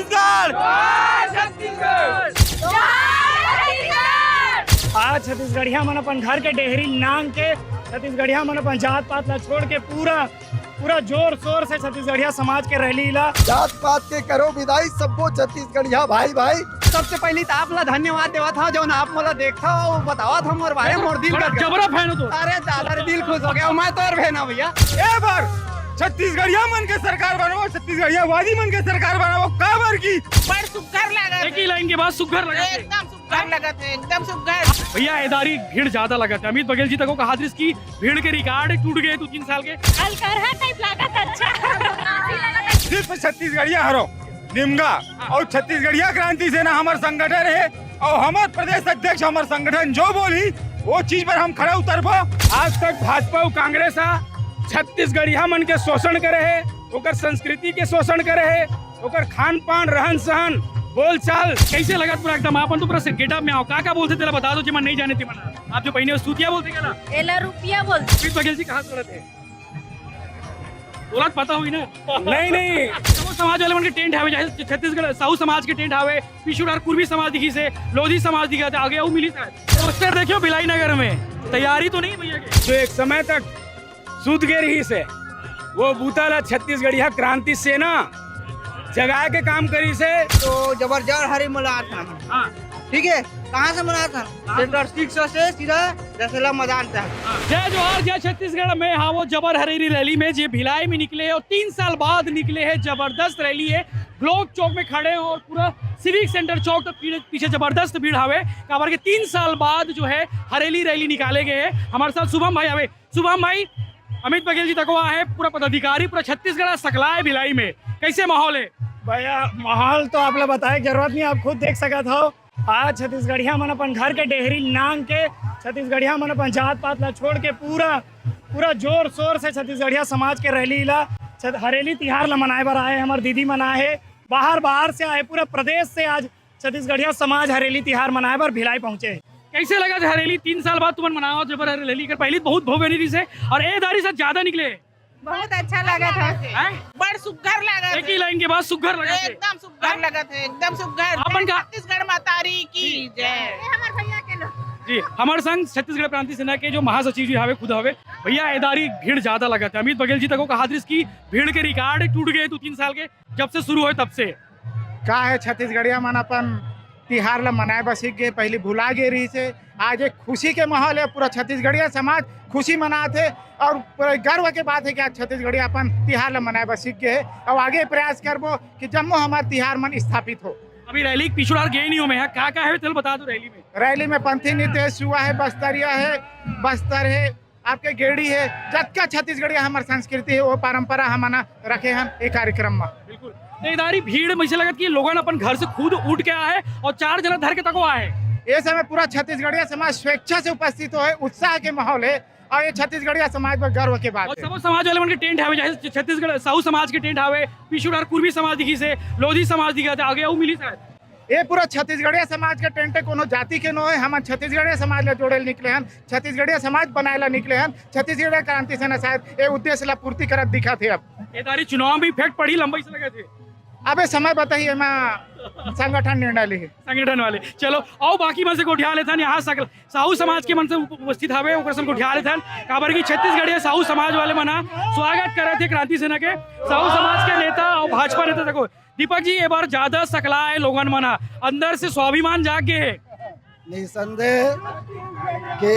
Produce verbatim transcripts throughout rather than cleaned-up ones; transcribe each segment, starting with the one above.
छत्तीसगढ़। आज छत्तीसगढ़िया मन अपन घर के डेहरी लांघ के, छत्तीसगढ़िया मन अपन जात पात ला छोड़ के पूरा, पूरा जोर शोर से छत्तीसगढ़िया समाज के रैली ला। जात पात के करो विदाई, सबो छत्तीसगढ़िया भाई भाई। सबसे पहली तो आप ला धन्यवाद देवत हव, जौन आप मोला देखत हव, बतावत हव मोर बारे, मोर दिल बड़ा कर जबरा फैन हो तो। अरे दादा रे, दिल खुश हो गया, मैं तोर फैन हूँ भैया। ए बार छत्तीसगढ़िया मन के सरकार बनाओ, छत्तीसगढ़िया वादी मन के सरकार बनाओ। काबर की बड़ सुग्घर लागत एक ही लाइन के बाद सुग्घर लगा थे। एकदम सुग्घर लगत है, एकदम सुग्घर। भैया, एदारी भीड़ ज्यादा लगत है। अमित बघेल जी तको कहा दृस की भीड़ के रिकॉर्ड टूट गए दो तीन साल के। अलकरहा टाइप लागत, अच्छा। सिर्फ छत्तीसगढ़िया हरो निमगा और छत्तीसगढ़िया क्रांति सेना हमर संगठन है और हमर प्रदेश अध्यक्ष हमर संगठन जो बोली वो चीज पर हम खड़ा उतरबो। आज तक भाजपा और कांग्रेस हा छत्तीसगढ़िया मन के शोषण करे है, ओकर संस्कृति के शोषण करे है, ओकर खान पान, रहन सहन, बोल चाल। कैसे लगत पूरा एकदम? आपन तो पूरा से गेटअप में आओ, का का बोलते तेला बता दो, जेमन नहीं जाने तेमन। आप जो पहिने हो सूतिया बोलते क्या ना? एला रुपिया बोलते। अमित बघेल जी कहाँ से लड़ते हैं? बोला तो पता हुई ना। नहीं, नहीं। वो समाज वाले मन के टेंट हावे, जैसे छत्तीसगढ़ साहू समाज के टेंट हावे, पीछू डार कुर्मी समाज दिखिस हे, लोधी समाज दिखा था, आगे वो मिली शायद। पोस्टर देखियो भिलाई नगर में, तैयारी तो नहीं भैया के। जो एक समय तक सूत के रहिस हे, वो बूता ला छत्तीसगढ़िया क्रांति सेना जगाए के काम करिस हे। तो जबरजस्त हरी मनात हन। हाँ। ठीक है, कहाँ से मनात हन? सेक्टर सिक्स से सीधा जसेला मैदान तक। जय जोहार, जय छत्तीसगढ़। मैं हाँ वो जबर हरेली रैली में जे भिलाई में निकले हे और तीन साल बाद निकले हे, जबरदस्त रैली हे। ग्लोब चौक में खड़े हो और पूरा सिविक सेंटर चौक तक पीछे, पीछे जबरदस्त भीड़ हावे। काबर के तीन साल बाद जो है हरेली रैली निकाले गए हैं। हमारे साथ शुभम भाई हावे। शुभम भाई, अमित बघेल जी तको आहे, पूरा पदाधिकारी, पूरा छत्तीसगढ़ सकलाए भिलाई में, कैसे माहौल है? भैया, माहौल तो आप ला बताए के जरूरत नहीं, आप खुद देख सकत हो। आज छत्तीसगढ़िया मन अपन घर के डेहरी लांघ के, छत्तीसगढ़िया मन अपन जात पात ला छोड़ के पूरा, पूरा जोर शोर से छत्तीसगढ़िया समाज के रैली ला, छत-, हरेली तिहार ला मनाए बर आए। हमर दीदी मन आए हे, बाहर बाहर से आए, पूरा प्रदेश से आज छत्तीसगढ़िया समाज हरेली तिहार मनाए बर भिलाई पहुंचे हे। कैसे लगा था हरेली? तीन साल बाद तुमन मनावत हो जबर हरेली, कर पहली बहुत भव्य नहीं से और ए दारी से ज्यादा निकले। बहुत अच्छा लगा था। हैं? बड़ सुग्घर लगा एक ही था। लाइन के बाद सुग्घर लगा थे। एकदम सुग्घर लगा था, एकदम सुग्घर। अपन का छत्तीसगढ़ मातारी की जय। ये हमारे भैया के लोग। जी, हमारे संग छत्तीसगढ़ क्रांति सेना के जो महासचिव जी हावे, खुद हावे। भैया, एदारी भीड़ ज्यादा लगा था। अमित बघेल जी तको कहा दृस की भीड़ के रिकॉर्ड टूट गए दो तीन साल के, जब से शुरू हुए तब से। का है, छत्तीसगढ़िया मन अपन तिहार ला मनाए बर सीख गए, पहली भुला गए रही से। आज एक खुशी के माहौल है, पूरा छत्तीसगढ़िया समाज खुशी मनात हे और पूरा गर्व के बात है कि आज छत्तीसगढ़िया अपन तिहार ला मनाए बर सीख गए हे और आगे प्रयास करबो कि जम्मो हमार तिहार मन स्थापित हो। अभी रैली के पिछुड़ार गए नहीं हो मैं, का का है तेल बता दो रैली में। रैली में पंथी नृत्य है, सुआ है, बस्तरिया है, बस्तर है, आपके गेड़ी है, जतका छत्तीसगढ़िया हमर संस्कृति है, वो परंपरा हमन रखे हन ए कार्यक्रम में। बिल्कुल। तो इधारी भीड़ में से लगत कि लोगन अपन घर से खुद उठ के आए और चार जना धर के तको आए। ये समय पूरा छत्तीसगढ़िया समाज स्वेच्छा से उपस्थित हो है, उत्साह के माहौल है और ये छत्तीसगढ़िया समाज पर गर्व के बात और है। सबो समाज वाले मन के टेंट हावे, जैसे छत्तीसगढ़ साहू समाज के टेंट हावे, पीछू डार कुर्मी समाज दिखिस हे, लोधी समाज दिखा था, आगे वो मिली शायद। ये पूरा छत्तीसगढ़िया समाज के टेंट है, कोनो जाति के नो है, हमन छत्तीसगढ़िया समाज ला जोड़े ला निकले हन, छत्तीसगढ़िया समाज बनाए ला निकले हन, छत्तीसगढ़िया क्रांति सेना शायद ये उद्देश्य ला पूर्ति करत दिखत हे। अब ये तारी चुनाव में इफेक्ट पड़ी, लंबाई से लगे थे। अबे समय बताइए, मैं संगठन निर्णय ली। संगठन वाले, चलो आओ बाकी मन से गोठिया लेथन। यहाँ सकल साहू समाज के मन से उप-, उपस्थित हावे, ओकर संग गोठिया लेथन। काबर की छत्तीसगढ़िया साहू समाज वाले मन ह स्वागत करत हे क्रांति सेना के, साहू समाज के नेता और भाजपा नेता तको। दीपक जी, ये बार ज्यादा सकला है लोगन मन ह, अंदर से स्वाभिमान जाग गए है। निसंदेह कि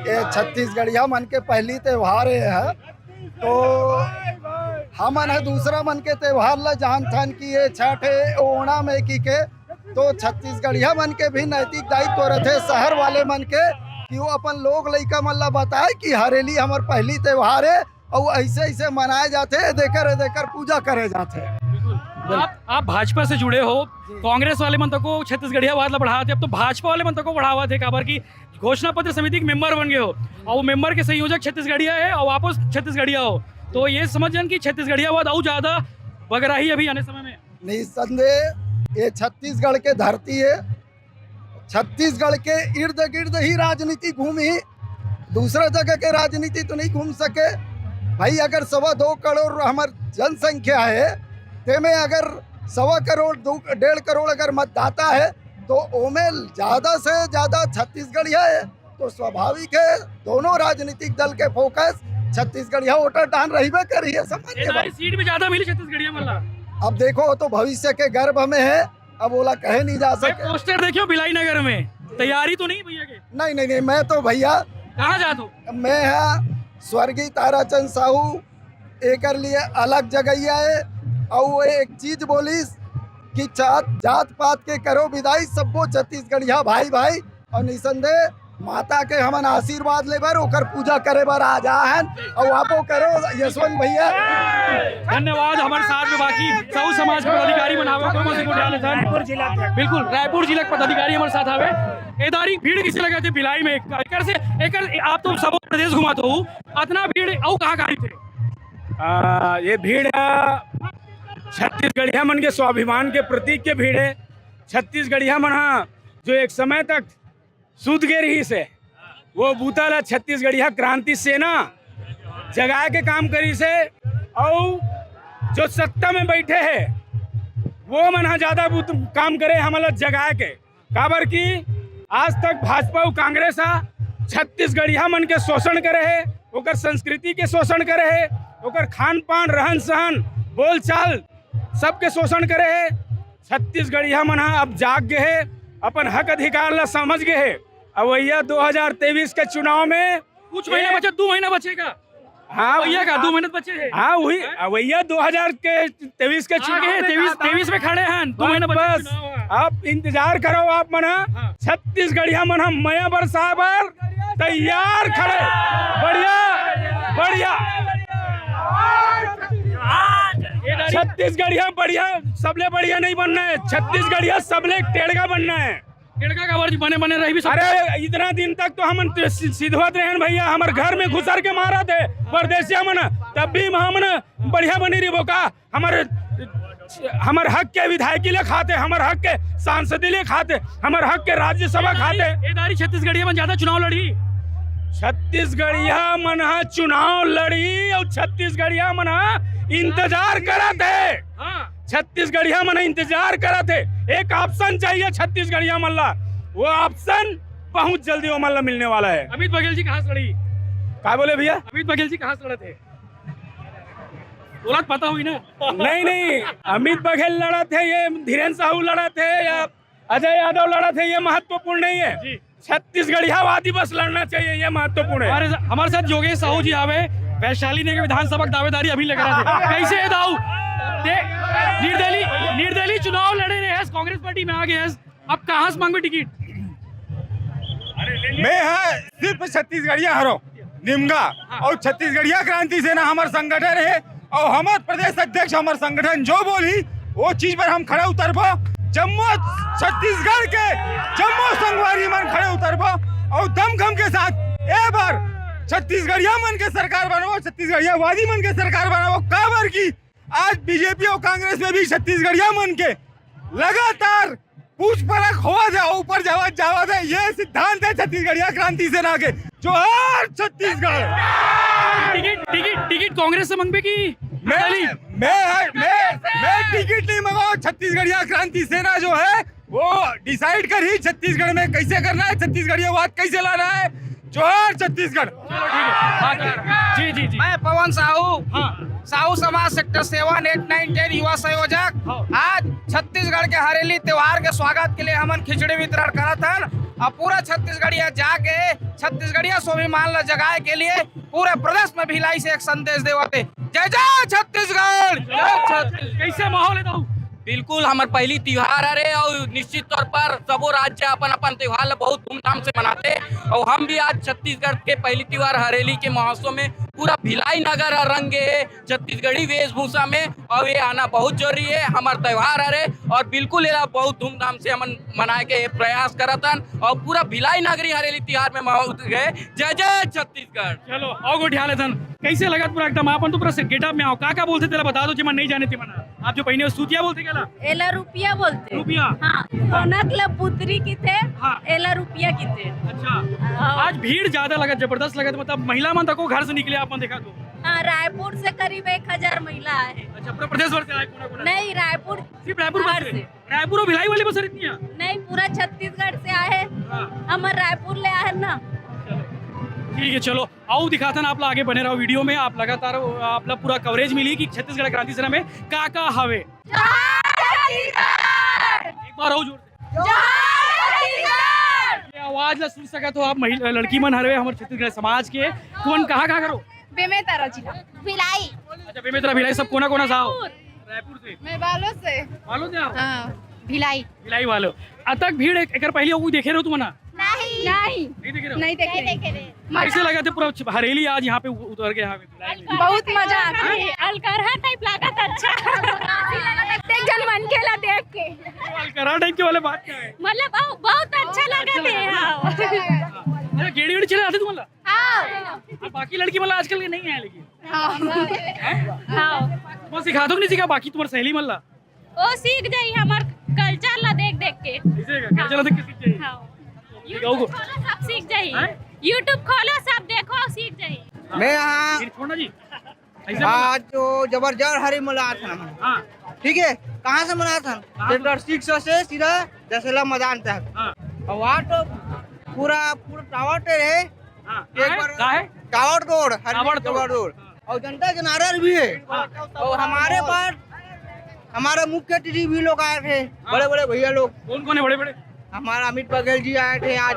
ये छत्तीसगढ़िया मन के पहली त्योहार ये है, तो हमन ह दूसरा मन के त्योहार ला जानथन कि ये छठ है, ओणम है कि के, तो छत्तीसगढ़िया मन के भी नैतिक दायित्व रथे शहर वाले मन के कि वो अपन लोग लइका मन ला बताए कि हरेली हमर पहली त्योहार है, अउ ऐसे ऐसे मनाए जाथे, देकर देकर पूजा करे जाथे। आप, आप भाजपा से जुड़े हो, जी। कांग्रेस वाले मन तको छत्तीसगढ़ियावाद ला बढ़ावत हे, अब तो भाजपा वाले मन तको बढ़ावत हे, काबर की घोषणा पत्र समिति के मेंबर बन गए हो और वो मेंबर के संयोजक छत्तीसगढ़िया है और वापस छत्तीसगढ़िया हो, तो ये समझ जान कि छत्तीसगढ़ियावाद अउ ज्यादा बगराही अभी आने समय में। निसंदेह ये छत्तीसगढ़ के धरती है, छत्तीसगढ़ के इर्द गिर्द ही राजनीति घूमी, दूसरा जगह के राजनीति तो नहीं घूम सके। भाई, अगर सवा दो करोड़ हमर जनसंख्या है, तेमे अगर सवा करोड़, दो, डेढ़ करोड़ अगर मतदाता है, तो ओमे ज्यादा से ज्यादा छत्तीसगढ़िया है। तो स्वाभाविक है, दोनों राजनीतिक दल के फोकस छत्तीसगढ़िया वोटर डाहन रहिबे करी है, समझ के बात। सीट भी ज्यादा मिली छत्तीसगढ़िया मन ला। अब देखो, वो तो भविष्य के गर्भ में है, अब ओला कहे नहीं जा सके। पोस्टर देखियो भिलाई नगर में, तैयारी तो नहीं भैया के? नहीं, नहीं, नहीं, मैं तो भैया कहाँ जात हो? मैं हा स्वर्गीय ताराचंद साहू, एकर लिए अलग जगह आए। और वो एक चीज बोलिस कि जात, जात पात के करो विदाई, सबो छत्तीसगढ़िया भाई भाई, और निसंदेह माता के हमन आशीर्वाद ले बर, ओकर पूजा करे बर आ जा हन, और आपो करो यशवंत भैया। धन्यवाद। हमारे साथ में बाकी सब समाज के पदाधिकारी मन हावे, कोई मत उठा ले सर। रायपुर जिला के। बिल्कुल, रायपुर जिला के पदाधिकारी हमारे साथ हावे। ए दारी भीड़ किसे लगा थे भिलाई में? एकर से, एकर आप तो सब प्रदेश घुमात हो, अतना भीड़ अउ कहाँ कहाँ थे? आ, ये भीड़ है छत्तीसगढ़िया मन के स्वाभिमान के प्रतीक के भीड़ है। छत्तीसगढ़िया मन हा जो एक समय तक सूत गे रहिस हे, वो बूता ला छत्तीसगढ़िया क्रांति सेना जगाए के काम करिस हे, अउ जो सत्ता में बैठे हे, वो मन हा ज्यादा बूत काम करे, हमन ला जगाए के। काबर कि आज तक भाजपा अउ कांग्रेस हा छत्तीसगढ़िया मन के शोषण करे हे, ओकर संस्कृति के शोषण करे हे, ओकर खान पान, रहन सहन, बोलचाल, सबके शोषण करे हे। छत्तीसगढ़िया मन हा अब जाग गे हे, अपन हक अधिकार ला समझ गे हे। अवइया दो हज़ार तेईस के चुनाव में कुछ महीना ये बचे, दो महीना बचेगा। हाँ, भैया का दो महीना बचे है। हाँ, वही, हाँ? अवइया दो हज़ार के तेईस के आ चुनाव गए, में तेईस, आता है। तेईस में खड़े हैं, दो बस, महीना बचे बस, चुनाव है। अब इंतजार करो आप मन हा। हाँ। छत्तीसगढ़िया मन हा मया बरसाए बर तैयार खड़े। बढ़िया, बढ़िया। ये दारी छत्तीसगढ़िया बढ़िया, सबले बढ़िया नहीं बनना है, छत्तीसगढ़िया सबले टेड़गा बनना है। टेड़गा काबर जी, बने बने रही भी सब। अरे, इतना दिन तक तो हमन त-, सि-, सिधवत रहेन भैया, हमर घर में घुसर के मारत हे, परदेसिया मन, तब भी हमन बढ़िया बने रहिबो का? हमर, हमर हक के विधायकी ले खाते, हमर हक के सांसदी ले खाते, हमर हक के राज्यसभा खाते। ए दारी छत्तीसगढ़िया मन ज्यादा चुनाव लड़ी। छत्तीसगढ़िया मन हा चुनाव लड़ी अउ छत्तीसगढ़िया मन हा इंतजार करत हे। हाँ। छत्तीसगढ़िया मन इंतजार करत हे। एक ऑप्शन चाहिए छत्तीसगढ़िया मन ला, वो ऑप्शन बहुत जल्दी ओमन ला मिलने वाला है। अमित बघेल जी कहाँ से लड़ी? का बोले भैया? अमित बघेल जी कहाँ से लड़त हे? बोला तो पता हुई ना। नहीं, नहीं, अमित बघेल लड़त हे, ये धीरेन्द्र साहू लड़त हे या अजय यादव लड़त हे, ये महत्वपूर्ण नहीं है। जी। छत्तीसगढ़ियावादी बस लड़ना चाहिए, ये महत्वपूर्ण है। हमारे, हमारे साथ योगेश साहू जी आवे, वैशाली नगर विधानसभा के दावेदारी अभी लग रहा है। कैसे है दाऊ? ते-, निर्दली, निर्दली चुनाव लड़े रहे हैं, कांग्रेस पार्टी में आ गए हैं, अब कहाँ से मांगबे टिकट? मैं हा सिर्फ छत्तीसगढ़िया हरो, निमगा, हाँ। और छत्तीसगढ़िया क्रांति सेना हमर संगठन है, और हमर प्रदेश अध्यक्ष हमर संगठन जो बोली, वो चीज पर हम खड़े उतरबो। जम्मो छत्तीसगढ़ के जम्मो संगवारी मन खड़े उतरबो, और दमखम के साथ ए बार छत्तीसगढ़िया मन के सरकार बनाबो, छत्तीसगढ़ियावादी मन के सरकार बनाबो। काबर की आज बीजेपी और कांग्रेस में भी छत्तीसगढ़िया मन के लगातार पूछ परख होवत हे, ऊपर जावत, जावत हे। ये सिद्धांत है छत्तीसगढ़िया क्रांति सेना के। जोहार Chhattisgarh. Ticket, ticket, ticket Congress से मांगबे की? मैं, अली? मैं, मैं, मैं टिकट नहीं मांगा। छत्तीसगढ़िया क्रांति सेना जो है, वो डिसाइड करही छत्तीसगढ़ में कैसे करना है, छत्तीसगढ़ियावाद कैसे लाना है। जोहार छत्तीसगढ़। चलो, ठीक है। हाँ, ठीक है। जी, जी, जी। मैं पवन साहू, हाँ। साहू समाज sector seven, eight, nine, ten युवा संयोजक। हाँ। आज छत्तीसगढ़ के हरेली त्योहार के स्वागत के लिए हमन खिचड़ी वितरण करत हन, और पूरा छत्तीसगढ़िया जाके छत्तीसगढ़िया स्वाभिमान ला जगाए के लिए पूरे प्रदेश में भिलाई से एक संदेश देवत हे। जय जय छत्तीसगढ़। जय छत्तीसगढ़। कैसे माहौल है दाऊ? बिल्कुल, हमर पहली त्योहार हरे और निश्चित तौर पर सबो राज्य अपन अपन त्योहार ला बहुत धूमधाम से मनाते, और हम भी आज छत्तीसगढ़ के पहली त्योहार हरेली के महोत्सव में पूरा भिलाई नगर ह रंगे हे छत्तीसगढ़ी वेशभूषा में, और ये आना बहुत जरूरी है। हमर त्योहार हरे और बिल्कुल एला बहुत धूमधाम से हमन मनाए के प्रयास करत हन, और पूरा भिलाई नगरी हरेली त्योहार में मौजूद है। जय जय छत्तीसगढ़। चलो, आओ गोठिया लेथन। कैसे लगत पूरा एकदम? आप तो पूरा से गेटअप में आओ। का का बोलथे तेला बता दो, जेमन नहीं जाने तेमन। आप जो पहिने हो, सूतिया बोलथे केला? एला रुपिया बोलथे। रुपिया? हाँ, सोना के ला पुतरी किथे, हाँ। एला रुपिया किथे। अच्छा। हाँ। आज भीड़ ज्यादा लगत, जबरदस्त लगत, मतलब महिला मन तको घर से निकले, आप मन देखा तो। हाँ, रायपुर से करीब एक हजार महिला आए हैं। अच्छा, पूरा प्रदेश भर से आए, कोना कोना से? नहीं, रायपुर सिर्फ रायपुर बस बाहर से? से। रायपुर और भिलाई वाली बस इतनी है? नहीं, पूरा छत्तीसगढ़ से आए हैं। हाँ। हमर रायपुर ले आए हैं ना। ठीक है, चलो, आओ दिखाथन आप ला, आगे बने रहो वीडियो में। आप लगातार, आप ला पूरा कवरेज मिली कि छत्तीसगढ़ क्रांति सेना में का का हवे। एक बार और जोर से। ये आवाज ला सुन सकत हो आप, महिला लड़की मन हरवे हमर छत्तीसगढ़ समाज के। तुमन कहाँ कहाँ करो? बेमेतरा जिला। भिलाई। अच्छा, बेमेतरा भिलाई, सब कोना कोना से आओ? रायपुर से। मैं बालोद से। बालोद से आओ? हाँ, भिलाई। भिलाई वालो। अतक भीड़ एक, एकर पहले कोई देखे रहो तुमन? नहीं। नहीं। नहीं देखे रहो? नहीं देखे। नहीं देखे रहे। कैसे लगा थे पूरा छ-, हरेली आज यहाँ पे उ-, उतर के यहाँ पे भिलाई में? बहुत मजा आता है। अलकरहा टाइप लागत, अच्छा। प्रत्येक जन मन के ला देख के। अलकरहा टाइप के वाले बात क्या है? मतलब, बहु-, बहुत अच्छा लगा थे यहाँ। अच्छा, गेड़ी वेड़ी चले आते तुम्हारा? हाँ। और बाकी लड़की मतलब आजकल के नहीं आए लेकिन? हाँ। हाँ। तुम सिखा दो, नहीं सिखा, बाकी तुम्हारी सहेली मन ला? वो सीख जाई हमर कल्चर ला देख देख के। इसे का कल्चर ला देख के सीख जाई? हाँ। YouTube खोलो, सब सीख जाई। हैं? YouTube खोलो, सब देखो, सीख जाई। मैं यहाँ फिर छोड़ना जी। ऐसे बोला। आज जो जबरजस्त हरी मनात हन। हाँ। ठीक है, कहाँ से मनात हन? कहाँ से? सेक्टर सिक्स से सीधा जसेला मैदान तक। हाँ। और वहाँ तो पूरा, पूरा टावर टेर है। हाँ। एक बार काहे? टावर रोड, हर टावर रोड। Tower road. हाँ। और जनता जनार्दन भी है। हाँ। और हमारे पास हमारे मुख्य अतिथि भी लोग आए थे, हाँ। बड़े बड़े भैया लोग। कौन कौन है बड़े बड़े? हमारा अमित बघेल जी आए थे आज,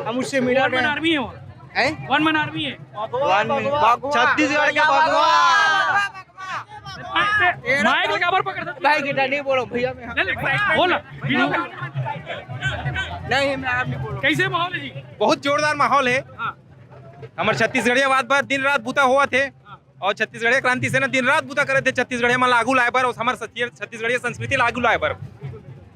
हम उससे मिला वन मैन थे। आर्मी है वो। हैं? वन मैन आर्मी है। वन मैन, भगवान, छत्तीसगढ़ के भगवान। माइक, माइक ला काबर पकड़ता? भाई, गिटार नहीं बोलो भैया, मैं नहीं, नहीं, बोल ना, बिना बोल। नहीं, मैं आप नहीं बोलो। कैसे माहौल है जी? बहुत जोरदार माहौल है। हाँ। हमर छत्तीसगढ़िया बात बात दिन रात बूता होवत हे। हाँ। और छत्तीसगढ़िया क्रांति सेना दिन रात बूता करत हे छत्तीसगढ़िया मन ला आगू लाए बर और हमर सत्य-, छत्तीसगढ़िया संस्कृति ला आगू लाए बर।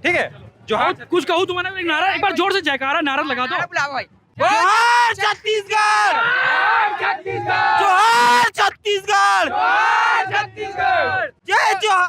ठीक है, जोहार। कुछ कहू तुम्हारा एक नारा, एक बार जोर से जयकारा नारा लगा दो। नारा बुलाओ भाई। जोहार छत्तीसगढ़। जोहार छत्तीसगढ़। जोहार छत्तीसगढ़। जोहार छत्तीसगढ़। जय जोहार।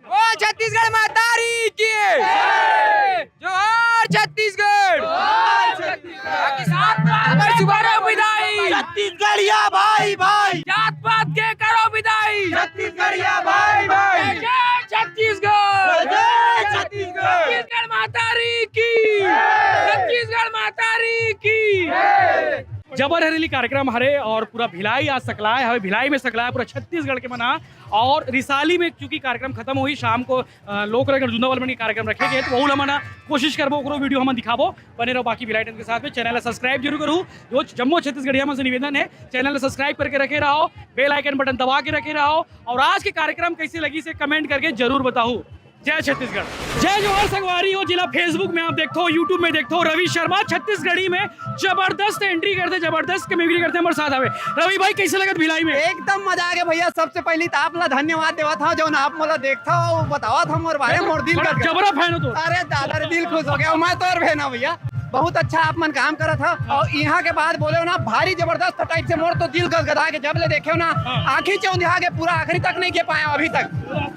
ओ छत्तीसगढ़ महतारी की। जय। जोहार छत्तीसगढ़। जोहार छत्तीसगढ़। बाकी साथ में हमर सुबह विदाई। छत्तीसगढ़िया भाई भाई। जात पात के करो विदाई। छत्तीसगढ़िया भाई भाई। जय छत्तीसगढ़। जय छत्तीसगढ़। छत्तीसगढ़ महतारी की। जय। छत्तीसगढ़ महतारी की। जय। जबर हरेली कार्यक्रम हरे और पूरा भिलाई आज सकलाए हवे, भिलाई में सकलाए पूरा छत्तीसगढ़ के मना। और रिसाली में चूंकि कार्यक्रम खत्म होही शाम को, अ, लोक रंग और जुंदा वाले मन के कार्यक्रम रखे गए, तो वहू ला मना कोशिश करबो, ओकरो वीडियो हमन दिखाबो। बने रहो बाकी भिलाई टाइम्स के साथ में। चैनल ला सब्सक्राइब जरूर करू। जो जम्मो छत्तीसगढ़िया मन से निवेदन है, चैनल ला सब्सक्राइब करके रखे रहो, बेल आइकन बटन दबा के रखे रहो। और आज के कार्यक्रम कैसे लगी से कमेंट करके जरूर बताओ। जय छत्तीसगढ़। जय जोहार संगवारी हो, जिला Facebook में आप देखते हो, YouTube में देखते हो, रवि शर्मा छत्तीसगढ़ी में जबरदस्त एंट्री करते, जबरदस्त मिमिक्री करते हमारे साथ हवे। रवि भाई, कैसे लगत भिलाई में? एकदम मजा आ गया भैया। सबसे पहली तो आप ला धन्यवाद देवत हव, जौन आप मोला देखत हव, बतावत हव मोर बारे में, मोर दिल बड़ा गदगद। जबरा फैन हो तो। अरे दादा रे, दिल खुश हो गया, मैं तोर फैन हूँ भैया। बहुत अच्छा आप मन काम करत हव। हाँ। और यहाँ के बाद बोले हो ना, भारी जबरदस्त टाइप से मोर तो दिल गदगदा के जब ले देखे हो ना, हाँ। आँखी चौंधिया के पूरा आखिरी तक नहीं के पाए अभी तक।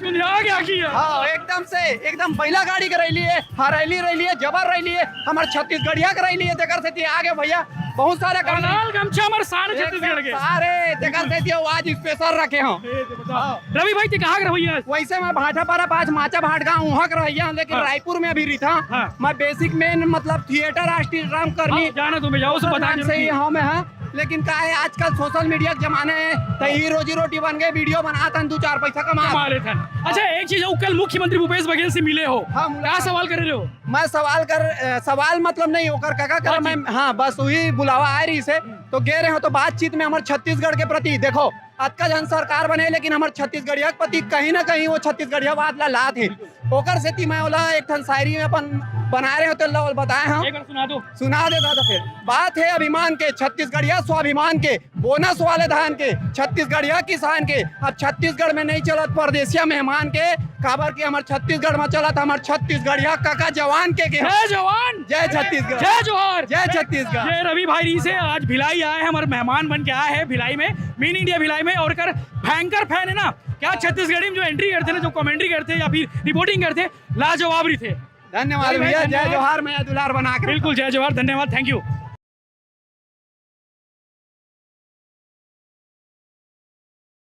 चौंधिया के आँखी है। हाँ, एकदम से, एकदम बैला गाड़ी के रैली है, हाँ, रैली, रैली है, जबर रैली है, हमारे छत्तीसगढ़िया के रैली है, तेकर से आ गए भैया, बहुत सारे और काम। लाल गमछा हमारे सारे छत्तीसगढ़ के। सारे, तेकर से आज स्पेशल रखे हो। ए, तो बताओ। हाँ। रवि भाई, ते कहाँ के रवैया है? वैसे मैं भाटापारा पास माचा भाट गाँव वहाँ के रवैया हूँ, लेकिन हाँ। रायपुर में अभी रहिथा। हाँ। मैं बेसिक मेन मतलब थिएटर आर्टिस्ट राम कर्मी। हाँ, जाना तुम्हें, जाओ, उसे बता राम से ही जरूर। हाँ, मैं हाँ। लेकिन का है, आजकल सोशल मीडिया के जमाना है, तो ही रोजी रोटी बन गए, वीडियो बनाथन, दू चार पैसा कमा। कमा लेथन। अच्छा, एक चीज है, कल मुख्यमंत्री भूपेश बघेल से मिले हो, हाँ, मुलाकात। क्या सवाल करे रहे हो? मैं सवाल कर, अ, सवाल मतलब नहीं, ओकर काका कर, बातचीत। मैं, हाँ, बस वही बुलावा आए रही से, तो गे रहे हो, तो बातचीत में हमर छत्तीसगढ़ के प्रति देखो, अतका झन सरकार बने, लेकिन हमर छत्तीसगढ़िया के प्रति कहीं ना कहीं वो छत्तीसगढ़िया बात ला लात हे। ओकर सेती मैं ओला एक ठन शायरी में अपन बनाए रहे हो, तो ला ओला बताए हूँ। एक बार सुना दो। सुना दे दादा फिर। बात है अभिमान के, छत्तीसगढ़िया स्वाभिमान के, बोनस वाले धान के, छत्तीसगढ़िया किसान के। अब छत्तीसगढ़ में नहीं चलत परदेसिया मेहमान के, काबर के हमर छत्तीसगढ़ में चलत हमर छत्तीसगढ़िया कका जवान के, के। जय जवान। जय छत्तीसगढ़। जय जोहार। जय छत्तीसगढ़। ये रवि भाई से आज भिलाई आए हैं, हमारे मेहमान बन के आए हैं भिलाई में, मेन इंडिया भिलाई में, और कर भयंकर फैन है ना, क्या छत्तीसगढ़ी में जो एंट्री करते हैं, जो कमेंट्री करते हैं या फिर रिपोर्टिंग करते हैं, लाजवाब रही थे। धन्यवाद भाई, भैया, जय धन्यवाद। जोहार, मैं दुलार बना के बिल्कुल, जय जोहार, धन्यवाद, thank you।